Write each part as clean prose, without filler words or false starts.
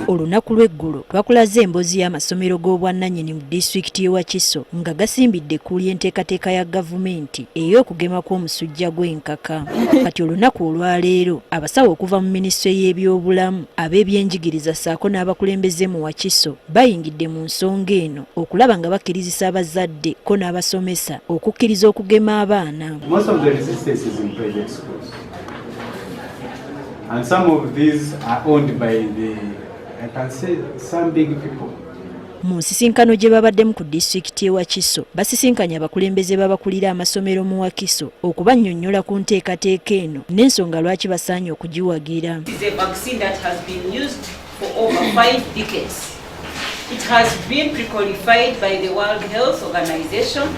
Olunaku lw'eggulo twakulaze emboozi y'amasomero g'obwannannyini mu disitulikiti y'e Wakiso nga gasimbidde ekkuuli enteekateeka ya gavumenti ey'okugema kw'omusujja gw'enkaka. Kati olunaku olwaleero abasawo okuva mu minisitule y'ebyobulamu, ab'ebyenjigiriza ssaako n'abakulembeze mu Wakiso bayingidde mu nsonga eno okulaba nga bakkirizisa abazadde ko n'abasomesa okukkiriza okugema abaana. Most of the resistance is in private schools. And some of these are owned by the, I can say, some big people. Mu nsisinkano gye babaddemu ku disitulikiti y'e Wakiso, basisinkanye abakulembeze b'abakulira amasomero mu Wakiso okubannyonnyola ku nteekateeka eno n'ensonga lwaki basaanye okugiwagira. It is a vaccine that has been used for over 5 decades. It has been pre-qualified by the World Health Organization,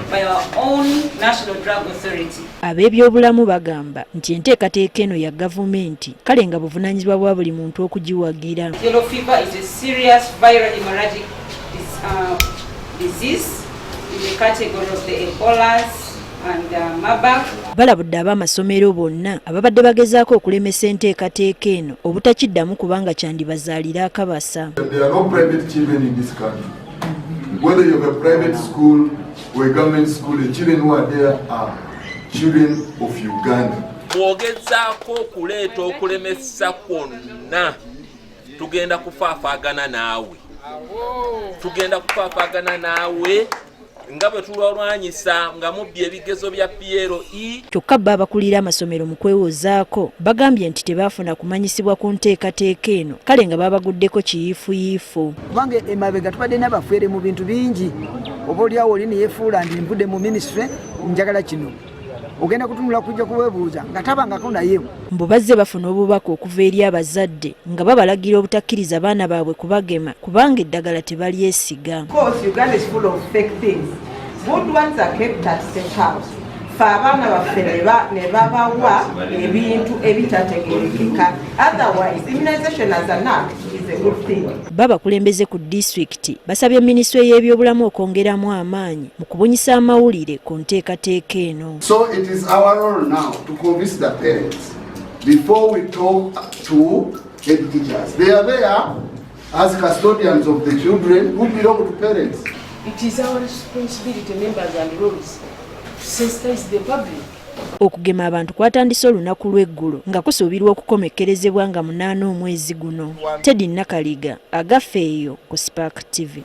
by our own National Drug Authority. Ab'ebyobulamu bagamba nti enteekateeka eno ya gavumenti, kale nga buvunaanyizibwa bwa buli muntu okugiwagira. Yellow fever is a serious viral hemorrhagic disease in the category of the Ebolas and Marburg. Balabudde ab'amasomero bonna ababadde bagezaako okulemesa enteekateeka eno obutakiddamu, kubanga kyandibazaalira akabasa. There are no private children in this country. Whether you have a private school or a government school, the children who are there are children of Uganda. Bw'ogezaako okuleeta okulemesa kwonna, tugenda kufaafaagana naawe, tugenda kufaafaagana naawe nga bwe tulwalwanyisa nga mubbye ebigezo bya PLE. Kyokka bo abakulira amasomero mu kwewozaako bagambye nti tebaafuna kumanyisibwa ku nteekateeka eno, kale nga babaguddeko kiyiifuyiifu. Kubanga emabega tubadde n'abafeere mu bintu bingi, oba oliawo oli neyefuula nti nvudde mu minisitule, njagala kino, ogenda kutunula kujja kuwebuuza nga tabangako naye. Mbu bazze bafuna obubaka okuva eri abazadde nga babalagira obutakkiriza baana baabwe kubagema kubanga eddagala tebalyesiga. Of course, Uganda is full of fake things. Good ones are kept at State House. Fe abaana baffe ne babawa ebintu ebitategerekeka. Otherwise, immunization as an act is a good thing. Babakulembeze ku disitulikiti basabye minisitule y'ebyobulamu okwongeramu amaanyi mu kubunyisa amawulire ku nteekateeka eno. So it is our role now to convince the parents before we talk to head teachers. They are there as custodians of the children who belong to parents. It is our responsibility, members and roles, to sensitize the public. Okugema abantu kwatandise olunaku lw'eggulo nga kusuubirwa okukomekkerezebwa nga 8 omwezi guno. Teddy Nakaliga, Agafeeyo, ku Spark TV.